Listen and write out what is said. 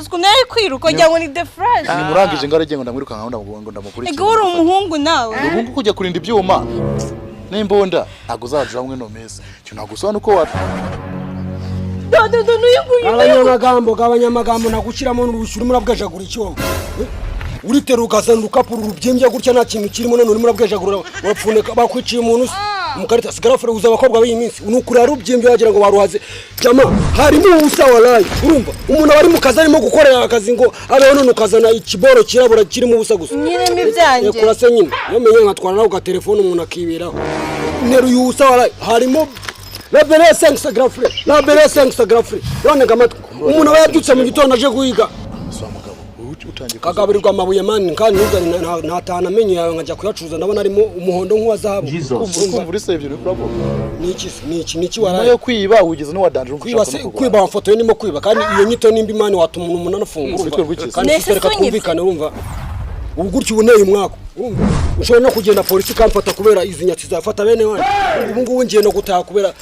Uzi ukuntu yari kwiruka, wagira ngo ni The Flash. Nimurangije ngo aragiye, ngo ndamwirukanka, ngo ndamukurikire. Ega uri umuhungu nawe. Ubu ngubu kujya kurinda ibyuma n'imbunda, ntabwo uzaja hamwe no meza icyo, ntabwo usobanura uko wa Do do do, n'uyu nguyu, n'uyu nguyu. Abanyamagambo, gabanya amagambo, nagushyiramo n'urushyi. Urimo urabwejagura iki wowe? Uriterura ukazana urukapuro rubyimbye gutya, nta kintu kirimo, none urimo urabwejagura, urapfunika, bakwiciye umuntu se mukarita sigara. Uza abakobwa b'iyi minsi ni ukurara rubyimbye, wagira ngo baruhaze. Jama, harimo ubusa walayi. Urumva umuntu aba ari mu kazi, arimo gukorera akazi ngo abeho, none ukazana ikiboro kirabura kirimo ubusa gusa. Nyirimo ibyanjye. Rekura se nyine, iyo menye nkatwara nawe ugatelefone, umuntu akiberaho. Nteruye ubusa walayi, harimo la belle 5 grand frère, la belle 5 grand frère. Urantega amatwi? Umuntu aba yabyutse mu gitondo aje guhiga. Si wa mugabo wowe utangiye Kagaburirwa amabuye mani, kandi ntuzane ntatahana amenyo yawe nkajya kuyacuruza. Ndabona arimo umuhondo nk'uwa zahabu. Kumva uri sevye, uri kuravuga. Ni iki se? Ni iki Nyuma waraye? yo kwiba wigeze n'uwadanje, urumva Kwiba ushaka se no kurwana. Kwiba wamfotoye ndimo kwiba, kandi iyo nyito nimba imana watuma umuntu anafungura. Urwitwa rw'iki se? Kandi Nese reka sunyibye. twumvikane. Urumva ubu gutya ubu nteye umwaka, urumva ushobora no kugenda polisi ikamfata kubera izi nyatsi zafata bene wanyu. Ubu ngubu ngiye no gutaha kubera